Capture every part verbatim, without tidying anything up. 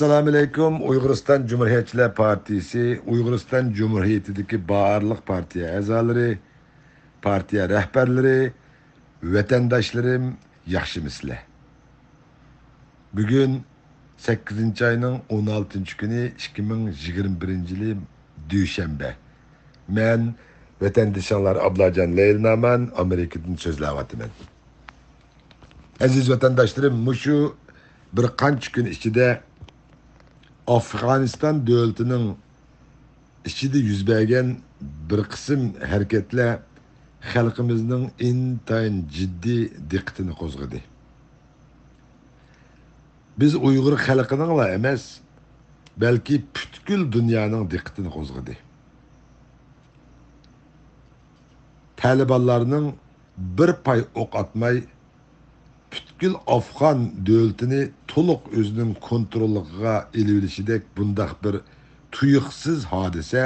ئەسسالامۇئەلەيكۇم. ئۇيغۇرىستان جۇمھۇرىيەتچىلەر پارتىيىسى، ئۇيغۇرىستان جۇمھۇرىيىتىدىكى بارلىق پارتىيە ئەزالىرى، پارتىيە رەھبەرلىرى، ۋەتەنداشلىرىم، ياخشىمۇسىلەر؟ بۈگۈن سەككىزىنچى ئاينىڭ ئون ئالتىنچى كۈنى، ئىككى مىڭ يىگىرمە بىرىنچى يىلى، دۈشەنبە. مەن ۋەتەندىشىڭلار ئابلاجان لەيلىنامان، ئامېرىكىدىن سۆزلەۋاتىمەن. ئەزىز ۋەتەنداشلىرىم، مۇشۇ بىر قانچە كۈن ئىچىدە ئافغانىستان دۆلىتىنىڭ ئىچىدە يۈز بەرگەن بىر قىسىم ھەرىكەتلەر خەلقىمىزنىڭ ئىنتايىن جىددىي دىققىتىنى قوزغىدى. بىز ئۇيغۇر خەلقىنىڭلا ئەمەس، بەلكى پۈتكۈل دۇنيانىڭ دىققىتىنى قوزغىدى. تالىبانلارنىڭ بىر پاي ئوق ئاتماي، پۈتكۈل ئافغان دۆلىتىنى تولۇق ئۆزىنىڭ كونتروللۇقىغا ئېلىۋېلىشىدەك بۇنداق بىر تۇيۇقسىز ھادىسە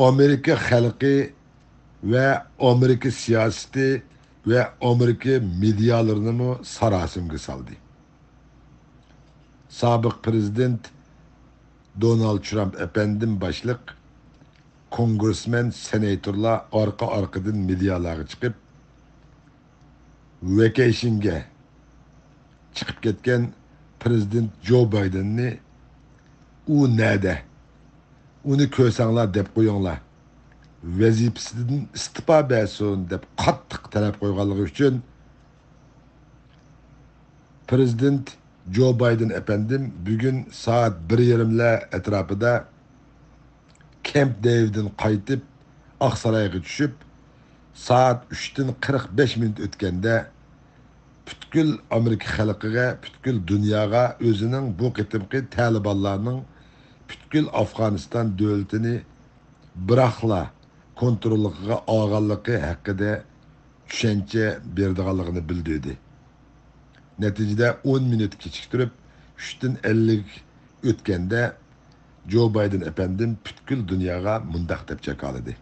ئامېرىكا خەلقى ۋە ئامېرىكا سىياسىتى ۋە ئامېرىكا مېدىيالىرىنىمۇ ساراسىمىگە سالدى. سابىق پىرېزىدېنت دونالد ترامپ ئەپەندىم باشلىق كونگرېسمېن، سېناتورلار ئارقا-ئارقىدىن مېدىيالارغا چىقىپ، ۋېكەيشنگە چىقىپ كەتكەن پىرېزىدېنت جو بايدېننى «ئۇ نەدە؟ ئۇنى كۆرسەڭلار دەپ قويۇڭلار، ۋەزىپىسىدىن ئىستېپا بەرسۇن» دەپ قاتتىق تەلەپ قويغانلىقى ئۈچۈن، پىرېزىدېنت جو بايدېن ئەپەندىم بۈگۈن سائەت بىر يېرىملەر ئەتراپىدا كەمپ دېۋىدتىن قايتىپ، ئاقسارايغا چۈشۈپ، سائەت ئۈچتىن قىرىق بەش مىنۇت ئۆتكەندە، پۈتكۈل ئامېرىكا خەلقىگە، پۈتكۈل دۇنياغا ئۆزىنىڭ بۇ قېتىمقى تالىبانلارنىڭ پۈتكۈل ئافغانىستان دۆلىتىنى بىراقلا كونتروللۇقىغا ئالغانلىقى ھەققىدە چۈشەنچە بېرىدىغانلىقىنى بىلدۈردى. نەتىجىدە ئون مىنۇت كېچىكتۈرۈپ، ئۈچتىن ئەللىك ئۆتكەندە، جو بايدېن ئەپەندىم پۈتكۈل دۇنياغا مۇنداق دەپ جاكارلىدى: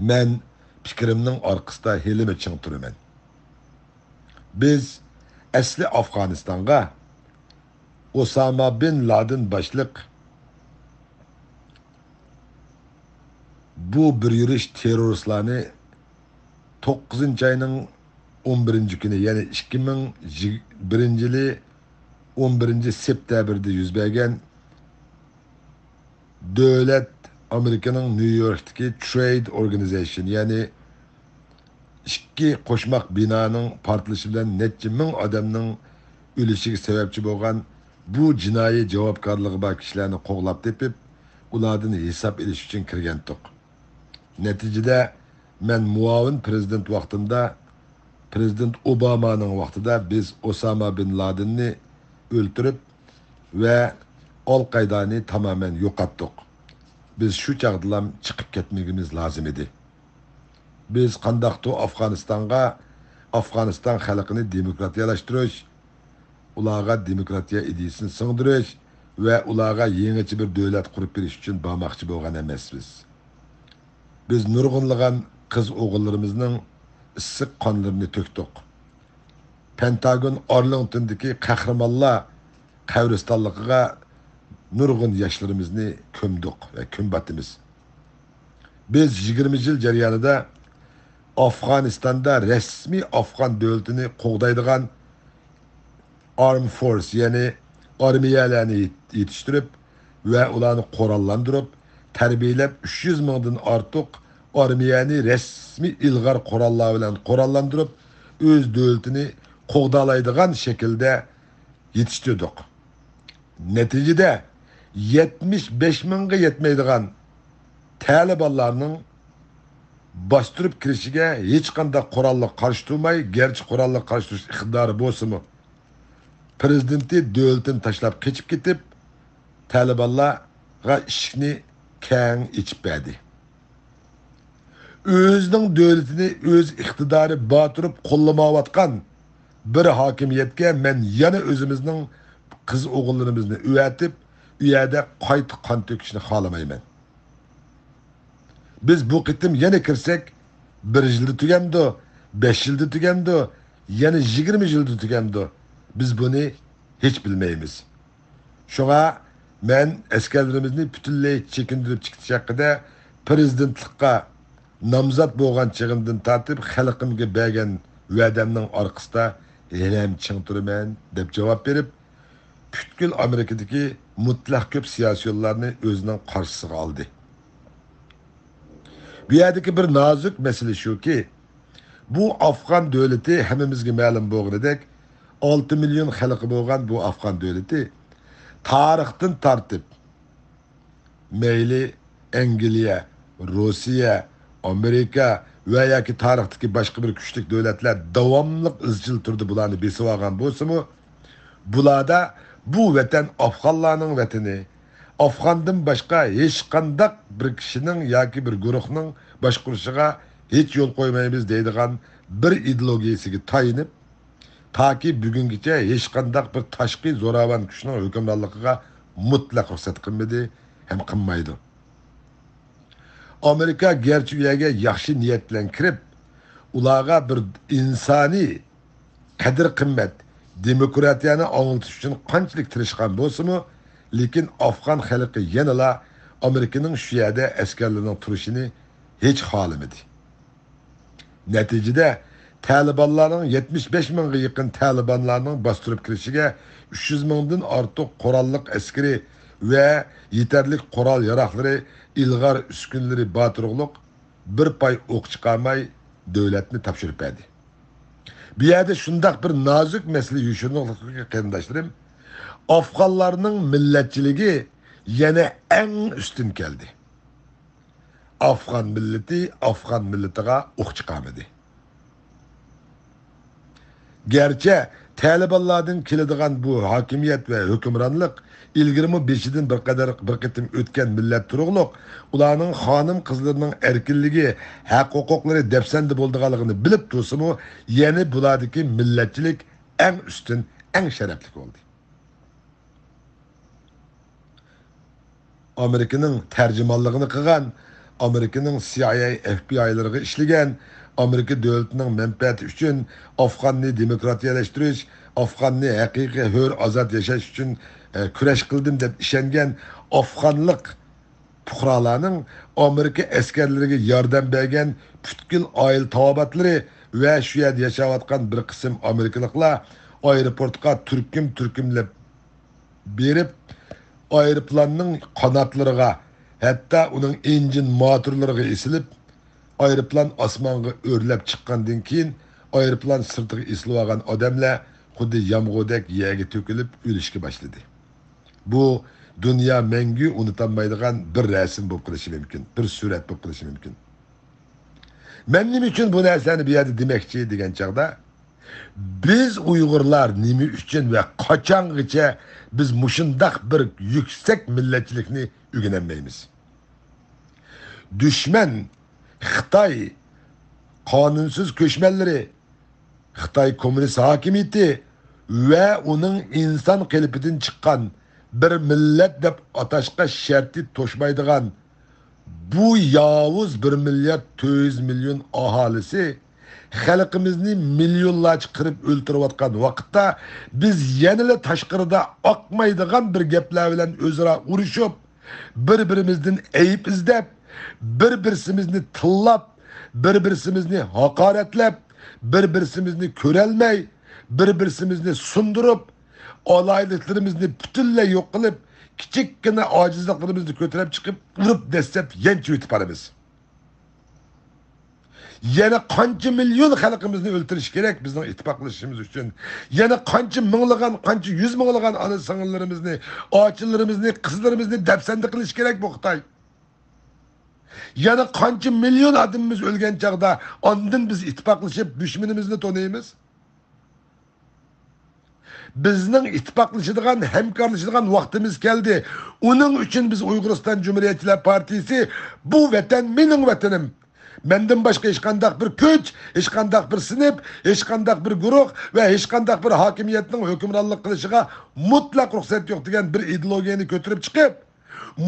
«مەن پىكرىمنىڭ ئارقىسىدا ھېلىمۇ چىڭ تۇرىمەن. بىز ئەسلى ئافغانىستانغا ئوساما بىن لادىن باشلىق بۇ بىر يۈرۈش تېررورىستلارنى توققۇزىنچى ئاينىڭ ئون بىرىنچى كۈنى، يەنى ئىككى مىڭ بىرىنچى يىلى ئون بىرىنچى سېپتەمبىردە يۈز بەرگەن دۆلەت، ئامېرىكىنىڭ نيۇ يوركتىكى ترېيد ئورگانىزېيشن، يەنى ئىككى قوشماق بىنانىڭ پارتلىشى بىلەن نەچچە مىڭ ئادەمنىڭ ئۆلۈشىگە سەۋەبچى بولغان بۇ جىنايى جاۋابكارلىقى بار كىشىلەرنى قوغلاپ تېپىپ، ئۇلاردىن ھېساب ئېلىش ئۈچۈن كىرگەنتۇق. نەتىجىدە، مەن مۇئاۋىن پىرېزىدېنت ۋاقتىمدا، پىرېزىدېنت ئوبامانىڭ ۋاقتىدا بىز ئوساما بىن لادىننى ئۆلتۈرۈپ ۋە ئەل قائىدانى تامامەن يوقاتتۇق. بىز شۇ چاغدىلام چىقىپ كەتمىگىمىز لازىم ئىدى. بىز قانداقتۇر ئافغانىستانغا، ئافغانىستان خەلقىنى دېموكراتىيەلەشتۈرۈش، ئۇلارغا دېموكراتىيە ئىدىيىسىنى سىڭدۈرۈش ۋە ئۇلارغا يېڭىچە بىر دۆلەت قۇرۇپ بېرىش ئۈچۈن بارماقچى بولغان ئەمەسمىز. بىز نۇرغۇنلىغان قىز ئوغۇللىرىمىزنىڭ ئىسسىق قانلىرىنى تۆكتۇق. پېنتاگون ئارلىڭتوندىكى قەھرىمانلار قەبرىستانلىقىغا نۇرغۇن ياشلىرىمىزنى كۆمدۇق ۋە كۆمۈۋاتىمىز. بىز يىگىرمە يىل جەريانىدا ئافغانىستاندا رەسمىي ئافغان دۆلىتىنى قوغدايدىغان ئارم فورس، يەنى ئارمىيەلەرنى يېتىشتۈرۈپ ۋە ئۇلارنى قوراللاندۇرۇپ، تەربىيەلەپ، ئۈچ يۈز مىڭدىن ئارتۇق ئارمىيەنى رەسمىي ئىلغار قوراللار بىلەن قوراللاندۇرۇپ، ئۆز دۆلىتىنى قوغدالايدىغان شەكىلدە يېتىشتۈردۇق. نەتىجىدە، يەتمىش بەش مىڭغا يەتمەيدىغان تالىبانلارنىڭ باستۇرۇپ كىرىشىگە ھېچقانداق قوراللىق قارشى تۇرماي، گەرچە قوراللىق قارشى تۇرۇش ئىقتىدارى بولسىمۇ، پىرېزىدېنتى دۆلىتىنى تاشلاپ قېچىپ كېتىپ، تالىبانلارغا ئىشىكنى كەڭ ئېچىپ بەردى. ئۆزىنىڭ دۆلىتىنى ئۆز ئىقتىدارى بار تۇرۇپ قوللىمايۋاتقان بىر ھاكىمىيەتكە مەن يەنە ئۆزىمىزنىڭ قىز ئوغۇللىرىمىزنى ئەۋەتىپ، ئۇ يەردە قايتا قان تۆكۈشنى خالىمايمەن. بىز بۇ قېتىم يەنە كىرسەك، بىر يىلدا تۈگەمدۇ، بەش يىلدا تۈگەمدۇ، يەنە يىگىرمە يىلدا تۈگەمدۇ؟ بىز بۇنى ھېچ بىلمەيمىز. شۇڭا مەن ئەسكەرلىرىمىزنى پۈتۈنلەي چېكىندۈرۈپ چىقىش ھەققىدە پىرېزىدېنتلىققا نامزات بولغان چېغىمدىن تارتىپ خەلقىمگە بەرگەن ۋەدەمنىڭ ئارقىسىدا ھېلىھەم چىڭ تۇرىمەن، دەپ جاۋاب بېرىپ، پۈتكۈل ئامېرىكىدىكى مۇتلەق كۆپ سىياسىيونلارنى ئۆزىنىڭ قارشىسىغا ئالدى. بۇ يەردىكى بىر نازۇك مەسىلە شۇكى، بۇ ئافغان دۆلىتى ھەممىمىزگە مەلۇم بولغىنىدەك، ئالتە مىليون خەلقى بولغان بۇ ئافغان دۆلىتى تارىختىن تارتىپ، مەيلى ئەنگلىيە، روسىيە، ئامېرىكا ۋە ياكى تارىختىكى باشقا بىر كۈچلۈك دۆلەتلەر داۋاملىق ئىزچىل تۈردە بۇلارنى بېسىۋالغان بولسىمۇ، بۇلاردا بۇ ۋەتەن ئافغانلارنىڭ ۋەتىنى، ئافغاندىن باشقا ھېچقانداق بىر كىشىنىڭ ياكى بىر گۇرۇھنىڭ باشقۇرۇشىغا ھېچ يول قويمايمىز دەيدىغان بىر ئىدېئولوگىيىسىگە تايىنىپ، تاكى بۈگۈنگىچە ھېچقانداق بىر تاشقى زوراۋان كۈچنىڭ ھۆكۈمرانلىقىغا مۇتلەق رۇخسەت قىلمىدى ھەم قىلمايدۇ. ئامېرىكا گەرچە ئۇ يەرگە ياخشى نىيەت بىلەن كىرىپ، ئۇلارغا بىر ئىنسانىي قەدىر-قىممەت، دېموكراتىيەنى ئاڭلىتىش ئۈچۈن قانچىلىك تىرىشقان بولسىمۇ، لېكىن ئافغان خەلقى يەنىلا ئامېرىكىنىڭ شۇ يەردە ئەسكەرلىرىنىڭ تۇرۇشىنى ھېچ خالىمىدى. نەتىجىدە، تەلىبانلارنىڭ يەتمىش بەش مىڭغا يېقىن تەلىبانلارنىڭ باستۇرۇپ كىرىشىگە، ئۈچ يۈز مىڭدىن ئارتۇق قوراللىق ئەسكىرى ۋە يېتەرلىك قورال-ياراغلىرى، ئىلغار ئۈسكۈنىلىرى بار تۇرۇقلۇق بىر پاي ئوق چىقارماي دۆلەتنى تاپشۇرۇپ بەردى. بۇ يەردە شۇنداق بىر نازۇك مەسىلە يوشۇرۇنۇقلۇقى، قېرىنداشلىرىم، ئافغانلارنىڭ مىللەتچىلىكى يەنە ئەڭ ئۈستۈن كەلدى. ئافغان مىللىتى ئافغان مىللىتىغا ئوق چىقارمىدى. گەرچە تەلىبانلاردىن كېلىدىغان بۇ ھاكىمىيەت ۋە ھۆكۈمرانلىق ئىلگىرىمۇ بېشىدىن بىر قەدەر، بىر قېتىم ئۆتكەن مىللەت تۇرۇقلۇق، ئۇلارنىڭ خانىم-قىزلىرىنىڭ ئەركىنلىكى، ھەق-ھوقۇقلىرى دەپسەندە بولىدىغانلىقىنى بىلىپ تۇرسىمۇ، يەنە بۇلاردىكى مىللەتچىلىك ئەڭ ئۈستۈن، ئەڭ شەرەپلىك بولدى. ئامېرىكىنىڭ تەرجىمانلىقىنى قىلغان، ئامېرىكىنىڭ سىئايئەي، ئەف بى ئايلىرىغا ئىشلىگەن، ئامېرىكا دۆلىتىنىڭ مەنپەئەتى ئۈچۈن ئافغاننى دېموكراتىيەلەشتۈرۈش، ئافغاننى ھەقىقىي ھۆر، ئازاد ياشاش ئۈچۈن، ئە، كۈرەش قىلدىم دەپ ئىشەنگەن ئافغانلىق پۇقرالارنىڭ ئامېرىكا ئەسكەرلىرىگە ياردەم بەرگەن پۈتكۈل ئائىلە تاۋابىئاتلىرى ۋە شۇ يەردە ياشاۋاتقان بىر قىسىم ئامېرىكىلىقلار ئايروپورتقا تۈركۈم-تۈركۈملەپ بېرىپ، ئايروپىلاننىڭ قاناتلىرىغا، ھەتتا ئۇنىڭ ئىنجىن موتورلىرىغا ئېسىلىپ، ئايروپىلان ئاسمانغا ئۆرلەپ چىققاندىن كېيىن، ئايروپىلان سىرتىغا ئېسىلىۋالغان ئادەملەر خۇددى يامغۇردەك يەرگە تۆكۈلۈپ ئۆلۈشكە باشلىدى. بۇ دۇنيا مەڭگۈ ئۇنتۇلمايدىغان بىر رەسىم بولۇپ قېلىشى مۇمكىن، بىر سۈرەت بولۇپ قېلىشى مۇمكىن. مەن نېمە ئۈچۈن بۇ نەرسىنى بۇ يەردە دېمەكچى دېگەن چاغدا، بىز ئۇيغۇرلار نېمە ئۈچۈن ۋە قاچانغىچە بىز مۇشۇنداق بىر يۈكسەك مىللەتچىلىكنى ئۆگىنەلمەيمىز؟ دۈشمەن خىتاي قانۇنسىز كۆچمەنلىرى، خىتاي كوممۇنىست ھاكىمىيىتى ۋە ئۇنىڭ ئىنسان قېلىپىدىن چىققان بىر مىللەت دەپ ئاتاشقا شەرتى توشمايدىغان بۇ ياۋۇز بىر مىليارد تۆت يۈز مىليون ئاھالىسى خەلقىمىزنى مىليونلارچە قىرىپ ئۆلتۈرۈۋاتقان ۋاقىتتا، بىز يەنىلا تاشقىرىدا ئاقمايدىغان بىر گەپلەر بىلەن ئۆزئارا ئۇرۇشۇپ، بىر-بىرىمىزدىن ئەيىب ئىزدەپ، بىر-بىرسىمىزنى تىللاپ، بىر-بىرسىمىزنى ھاقارەتلەپ، بىر-بىرسىمىزنى كۆرەلمەي، بىر-بىرسىمىزنى سۇندۇرۇپ، ئالاھىدىلىكلىرىمىزنى پۈتۈنلەي يوق قىلىپ، كىچىككىنە ئاجىزلىقلىرىمىزنى كۆتۈرۈپ چىقىپ، ئۇرۇپ دەسسەپ يانچۇۋېتىپ بارىمىز. يەنە قانچە مىليون خەلقىمىزنى ئۆلتۈرۈش كېرەك بىزنىڭ ئىتتىپاقلىشىشىمىز ئۈچۈن؟ يەنە قانچە مىڭلىغان، قانچە يۈز مىڭلىغان ئانا سىڭىللىرىمىزنى، ئاچىلىرىمىزنى، قىزلىرىمىزنى دەپسەندە قىلىش كېرەك بۇ خىتاي؟ يەنە قانچە مىليون ئادىمىمىز ئۆلگەن چاغدا ئاندىن بىز ئىتتىپاقلىشىپ دۈشمىنىمىزنى تونۇيمىز؟ بىزنىڭ ئىتتىپاقلىشىدىغان، ھەمكارلىشىدىغان ۋاقتىمىز كەلدى. ئۇنىڭ ئۈچۈن بىز ئۇيغۇرىستان جۇمھۇرىيەتچىلەر پارتىيىسى، بۇ ۋەتەن مېنىڭ ۋەتىنىم. مەندىن باشقا ھېچقانداق بىر كۈچ، ھېچقانداق بىر سىنىپ، ھېچقانداق بىر گۇرۇھ ۋە ھېچقانداق بىر ھاكىمىيەتنىڭ ھۆكۈمرانلىق قىلىشىغا مۇتلەق رۇخسەت يوق دېگەن بىر ئىدېئولوگىيەنى كۆتۈرۈپ چىقىپ،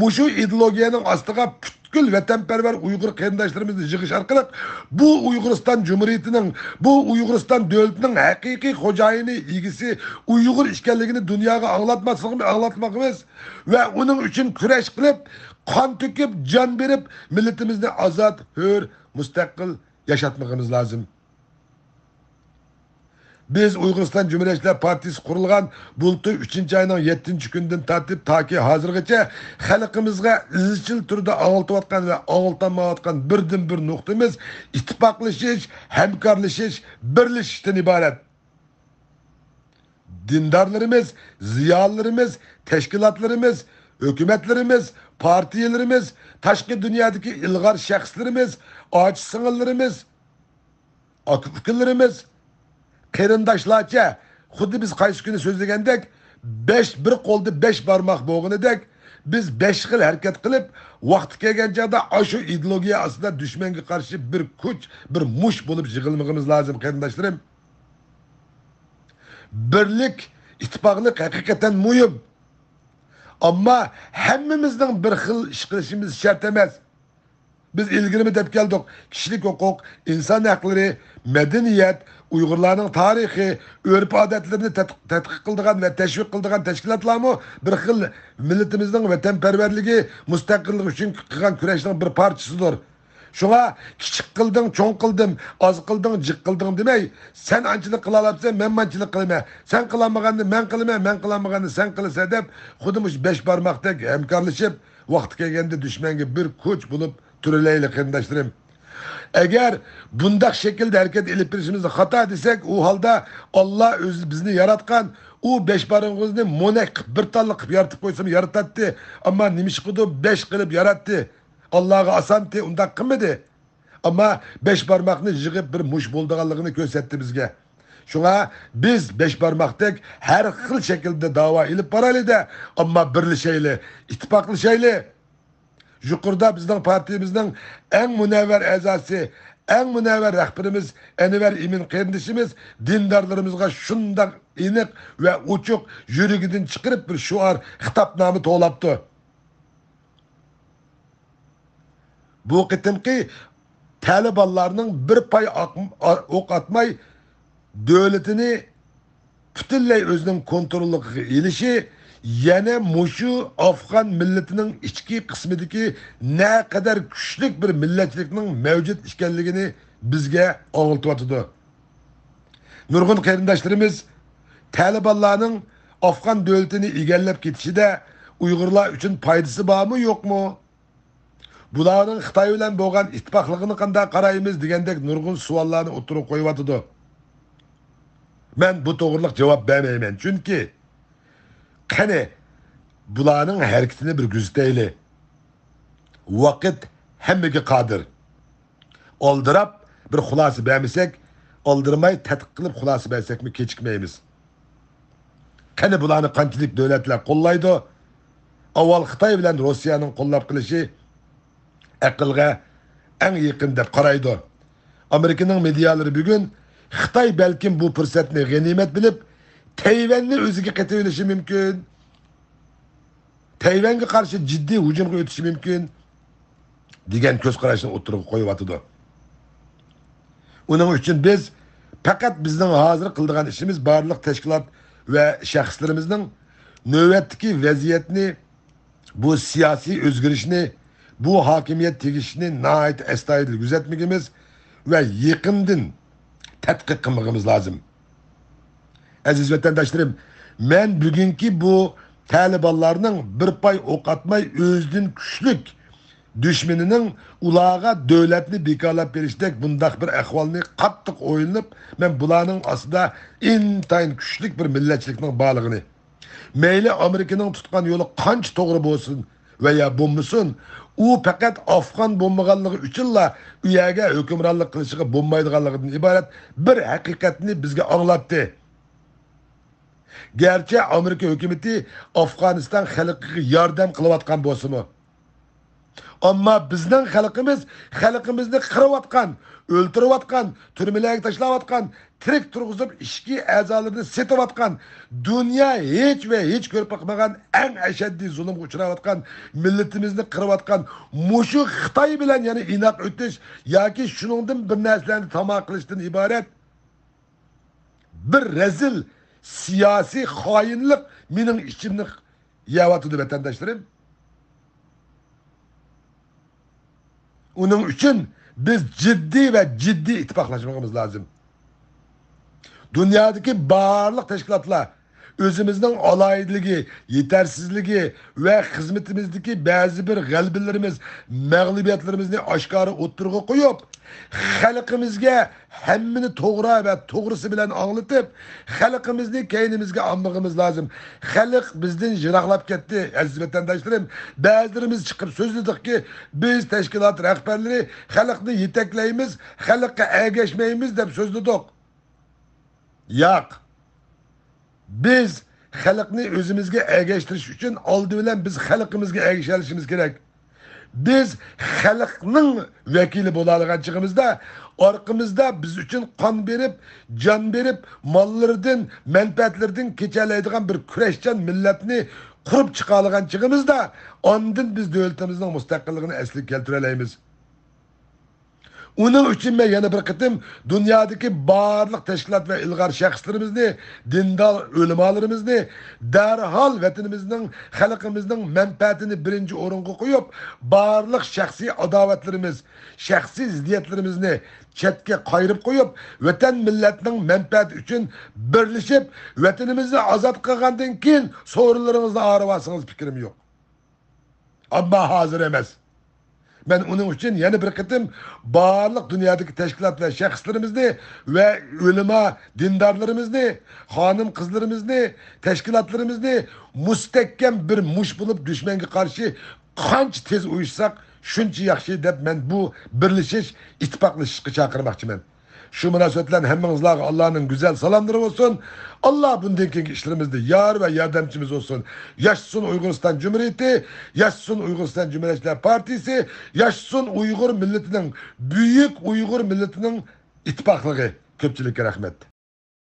مۇشۇ ئىدېئولوگىيەنىڭ ئاستىغا پۈت-، پۈتكۈل ۋەتەنپەرۋەر ئۇيغۇر قېرىنداشلىرىمىزنى يىغىش ئارقىلىق بۇ ئۇيغۇرىستان جۇمھۇرىيىتىنىڭ، بۇ ئۇيغۇرىستان دۆلىتىنىڭ ھەقىقىي خوجايىنى، ئىگىسى ئۇيغۇر ئىكەنلىكىنى دۇنياغا ئاڭلاتماسلىقىمىز، ئاڭلاتمىقىمىز ۋە ئۇنىڭ ئۈچۈن كۈرەش قىلىپ، قان تۆكۈپ، جان بېرىپ، مىللىتىمىزنى ئازاد، ھۆر، مۇستەقىل ياشاتمىقىمىز لازىم. بىز ئۇيغۇرىستان جۇمھۇرىيەتچىلەر پارتىيىسى قۇرۇلغان بۇلتۇر ئۈچىنچى ئاينىڭ يەتتىنچى كۈنىدىن تارتىپ تاكى ھازىرغىچە خەلقىمىزغا ئىزچىل تۈردە ئاڭلىتىۋاتقان ۋە ئاڭلىتالمايۋاتقان بىردىنبىر نۇقتىمىز ئىتتىپاقلىشىش، ھەمكارلىشىش، بىرلىشىشتىن ئىبارەت. دىندارلىرىمىز، زىيالىيلىرىمىز، تەشكىلاتلىرىمىز، ھۆكۈمەتلىرىمىز، پارتىيىلىرىمىز، تاشقى دۇنيادىكى ئىلغار شەخسلىرىمىز، ئاچا-سىڭىللىرىمىز، ئاكا-ئۇكىلىرىمىز، قېرىنداشلارچە، خۇددى بىز قايسى كۈنى سۆزلىگەندەك، بەش، بىر قولدا بەش بارماق بولغىنىدەك، بىز بەش خىل ھەرىكەت قىلىپ، ۋاقتى كەلگەن چاغدا ئاشۇ ئىدېئولوگىيە ئاستىدا دۈشمەنگە قارشى بىر كۈچ، بىر مۇش بولۇپ يىغىلمىقىمىز لازىم، قېرىنداشلىرىم. بىرلىك، ئىتتىپاقلىق ھەقىقەتەن مۇھىم. ئەمما ھەممىمىزنىڭ بىر خىل ئىش قىلىشىمىز شەرت ئەمەس. بىز ئىلگىرىمۇ دەپ كەلدۇق، كىشىلىك ھوقۇق، ئىنسان ھەقلىرى، مەدەنىيەت، ئۇيغۇرلارنىڭ تارىخى، ئۆرپ-ئادەتلىرىنى تەت-، تەتقىق قىلىدىغان ۋە تەشۋىق قىلىدىغان تەشكىلاتلارمۇ بىر خىل مىللىتىمىزنىڭ ۋەتەنپەرۋەرلىكى، مۇستەقىللىقى ئۈچۈن قىلغان كۈرەشنىڭ بىر پارچىسىدۇر. شۇڭا كىچىك قىلدىڭ، چوڭ قىلدىم، ئاز قىلدىڭ، جىق قىلدىڭ دېمەي، سەن ئانچىلىك قىلالاپسەن، مەن مانچىلىك قىلىمەن. سەن قىلالمىغاننى مەن قىلىمەن، مەن قىلالمىغاننى سەن قىلىسەن دەپ، خۇددى مۇشۇ بەش بارماقتەك ھەمكارلىشىپ، ۋاقتى كەلگەندە دۈشمەنگە بىر كۈچ بولۇپ تۇرۇلايلى، قېرىنداشلىرىم. ئەگەر بۇنداق شەكىلدە ھەرىكەت ئېلىپ بېرىشىمىزنى خاتا دېسەك، ئۇ ھالدا ئاللا ئۆزى بىزنى ياراتقان، ئۇ بەش بارمىقىمىزنى مونەك قىلىپ، بىر تاللا قىلىپ يارىتىپ قويسىمۇ يارىتاتتى. ئەمما نېمىشقىدۇر بەش قىلىپ ياراتتى. ئاللاغا ئاسانتى، ئۇنداق قىلمىدى. ئەمما بەش بارماقنى يىغىپ بىر مۇش بولىدىغانلىقىنى كۆرسەتتى بىزگە. شۇڭا بىز بەش بارماقتەك ھەر خىل شەكىلدە داۋا ئېلىپ بارايلى-دە، ئەمما بىرلىشەيلى، ئىتتىپاقلىشايلى. يۇقىرىدا بىزنىڭ پارتىيىمىزنىڭ ئەڭ مۇنەۋۋەر ئەزاسى، ئەڭ مۇنەۋۋەر رەھبىرىمىز ئەنۋەر ئىمىن قېرىندىشىمىز دىندارلىرىمىزغا شۇنداق ئېنىق ۋە ئوچۇق يۈرىكىدىن چىقىرىپ بىر شوئار خىتابنامە توۋلاپتۇ. بۇ قېتىمقى تالىبانلارنىڭ بىر پاي ئاق-، ئوق ئاتماي دۆلىتىنى پۈتۈنلەي ئۆزىنىڭ كونتروللۇقىغا ئېلىشى يەنە مۇشۇ ئافغان مىللىتىنىڭ ئىچكى قىسمىدىكى نەقەدەر كۈچلۈك بىر مىللەتچىلىكنىڭ مەۋجۇت ئىكەنلىكىنى بىزگە ئاڭلىتىۋاتىدۇ. نۇرغۇن قېرىنداشلىرىمىز تالىبانلارنىڭ ئافغان دۆلىتىنى ئىگىلەپ كېتىشىدە ئۇيغۇرلار ئۈچۈن پايدىسى بارمۇ، يوقمۇ؟ بۇلارنىڭ خىتاي بىلەن بولغان ئىتتىپاقلىقىنى قانداق قارايمىز دېگەندەك نۇرغۇن سوئاللارنى ئوتتۇرىغا قويۇۋاتىدۇ. مەن بۇ توغرىلىق جاۋاب بەرمەيمەن، چۈنكى قېنى بۇلارنىڭ ھەرىكىتىنى بىر كۆزىتەيلى. ۋاقىت ھەممىگە قادىر. ئالدىراپ بىر خۇلاسە بەرمىسەك، ئالدىرىماي تەتقىق قىلىپ خۇلاسە بەرسەكمۇ كېچىكمەيمىز. قېنى بۇلارنى قانچىلىك دۆلەتلەر قوللايدۇ؟ ئاۋۋال خىتاي بىلەن روسىيەنىڭ قوللاپ قېلىشى ئەقىلگە ئەڭ يېقىن دەپ قارايدۇ. ئامېرىكىنىڭ مېدىيالىرى بۈگۈن خىتاي بەلكىم بۇ پۇرسەتنى غەنىيمەت بىلىپ، تەيۋەننى ئۆزىگە قېتىۋېلىشى مۇمكىن. تەيۋەنگە قارشى جىددىي ھۇجۇمغا ئۆتۈشى مۇمكىن، دېگەن كۆز قاراشنى ئوتتۇرىغا قويۇۋاتىدۇ. ئۇنىڭ ئۈچۈن بىز پەقەت بىزنىڭ ھازىر قىلىدىغان ئىشىمىز بارلىق تەشكىلات ۋە شەخسلىرىمىزنىڭ نۆۋەتتىكى ۋەزىيەتنى، بۇ سىياسىي ئۆزگىرىشنى، بۇ ھاكىمىيەت تېگىشىشنى ناھايىتى ئەستايىدىل كۆزەتمىگىمىز ۋە يېقىندىن تەتقىق قىلمىغىمىز لازىم. ئەزىز ۋەتەنداشلىرىم، مەن بۈگۈنكى بۇ تالىبانلارنىڭ بىر پاي ئوق ئاتماي ئۆزىدىن كۈچلۈك دۈشمىنىنىڭ ئۇلارغا دۆلەتنى بىكارلاپ بېرىشتەك بۇنداق بىر ئەھۋالنى قاتتىق ئويلىنىپ، مەن بۇلارنىڭ ئاستىدا ئىنتايىن كۈچلۈك بىر مىللەتچىلىكنىڭ بارلىقىنى، مەيلى ئامېرىكىنىڭ تۇتقان يولى قانچە توغرا بولسۇن، ۋە يا بولمىسۇن، ئۇ پەقەت ئافغان بولمىغانلىقى ئۈچۈنلا ئۇ يەرگە ھۆكۈمرانلىق قىلىشىغا بولمايدىغانلىقىدىن ئىبارەت بىر ھەقىقەتنى بىزگە ئاڭلاتتى. گەرچە ئامېرىكا ھۆكۈمىتى ئافغانىستان خەلقىگە ياردەم قىلىۋاتقان بولسىمۇ، ئەمما بىزنىڭ خەلقىمىز خەلقىمىزنى قىرىۋاتقان، ئۆلتۈرۈۋاتقان، تۈرمىلەرگە تاشلاۋاتقان، تىرىك تۇرغۇزۇپ ئىچكى ئەزالىرىنى سېتىۋاتقان، دۇنيا ھېچ ۋە ھېچ كۆرۈپ باقمىغان ئەڭ ئەشەددىي زۇلۇمغا ئۇچراۋاتقان، مىللىتىمىزنى قىرىۋاتقان مۇشۇ خىتاي بىلەن يەنە ئىناق ئۆتۈش ياكى شۇنىڭدىن بىر نەرسىلەرنى تاما قىلىشتىن ئىبارەت بىر رەزىل سىياسىي خائىنلىق مېنىڭ ئىچىمنى يەۋاتىدۇ، ۋەتەنداشلىرىم. ئۇنىڭ ئۈچۈن بىز جىددىي ۋە جىددىي ئىتتىپاقلاشمىقىمىز لازىم. دۇنيادىكى بارلىق تەشكىلاتلار ئۆزىمىزنىڭ ئالاھىدىلىكى، يېتەرسىزلىكى ۋە خىزمىتىمىزدىكى بەزى بىر غەلىبىلىرىمىز، مەغلۇبىيەتلىرىمىزنى ئاشكارا ئوتتۇرىغا قويۇپ، خەلقىمىزگە ھەممىنى توغرا ۋە توغرىسى بىلەن ئاڭلىتىپ، خەلقىمىزنى كەينىمىزگە ئالمىغىمىز لازىم. خەلق بىزدىن يىراقلاپ كەتتى، ئەزىز ۋەتەنداشلىرىم. بەزىلىرىمىز چىقىپ سۆزلىدۇقكى، بىز تەشكىلات رەھبەرلىرى خەلقنى يېتەكلەيمىز، خەلققە ئەگەشمەيمىز دەپ سۆزلىدۇق. ياق. بىز خەلقنى ئۆزىمىزگە ئەگەشتۈرۈش ئۈچۈن ئالدى بىلەن بىز خەلقىمىزگە ئەگىشەلىشىمىز كېرەك. بىز خەلقنىڭ ۋەكىلى بولالىغان چېغىمىزدا، ئارقىمىزدا بىز ئۈچۈن قان بېرىپ، جان بېرىپ، ماللىرىدىن، مەنپەئەتلىرىدىن كېچەلەيدىغان بىر كۈرەشچان مىللەتنى قۇرۇپ چىقالىغان چېغىمىزدا، ئاندىن بىز دۆلىتىمىزنىڭ مۇستەقىللىقىنى ئەسلىگە كەلتۈرەلەيمىز. ئۇنىڭ ئۈچۈن مەن يەنە بىر قېتىم دۇنيادىكى بارلىق تەشكىلات ۋە ئىلغار شەخسلىرىمىزنى، دىندار ئۆلىمالىرىمىزنى دەرھال ۋەتىنىمىزنىڭ، خەلقىمىزنىڭ مەنپەئەتىنى بىرىنچى ئورۇنغا قويۇپ، بارلىق شەخسىي ئاداۋەتلىرىمىز، شەخسىي زىددىيەتلىرىمىزنى چەتكە قايرىپ قويۇپ، ۋەتەن مىللەتنىڭ مەنپەئەتى ئۈچۈن بىرلىشىپ، ۋەتىنىمىزنى ئازاد قىلغاندىن كېيىن سورۇنلىرىڭىزنى ئاغرىۋالسىڭىز پىكرىم يوق. ئەمما ھازىر ئەمەس. مەن ئۇنىڭ ئۈچۈن يەنە بىر قېتىم بارلىق دۇنيادىكى تەشكىلات ۋە شەخسلىرىمىزنى ۋە ئۆلىما دىندارلىرىمىزنى، خانىم قىزلىرىمىزنى، تەشكىلاتلىرىمىزنى مۇستەھكەم بىر مۇش بولۇپ دۈشمەنگە قارشى قانچە تېز ئۇيۇشساق، شۇنچە ياخشى دەپ مەن بۇ بىرلىشىش، ئىتتىپاقلىشىشقا چاقىرماقچىمەن. شۇ مۇناسىۋەت بىلەن ھەممىڭىزلارغا ئاللانىڭ گۈزەل سالاملىرى بولسۇن. ئاللا بۇندىن كېيىنكى ئىشلىرىمىزدا يار ۋە ياردەمچىمىز بولسۇن. ياشىسۇن ئۇيغۇرىستان جۇمھۇرىيىتى، ياشىسۇن ئۇيغۇرىستان جۇمھۇرىيەتچىلەر پارتىيىسى، ياشىسۇن ئۇيغۇر مىللىتىنىڭ، بۈيۈك ئۇيغۇر مىللىتىنىڭ ئىتتىپاقلىقى. كۆپچىلىككە رەھمەت.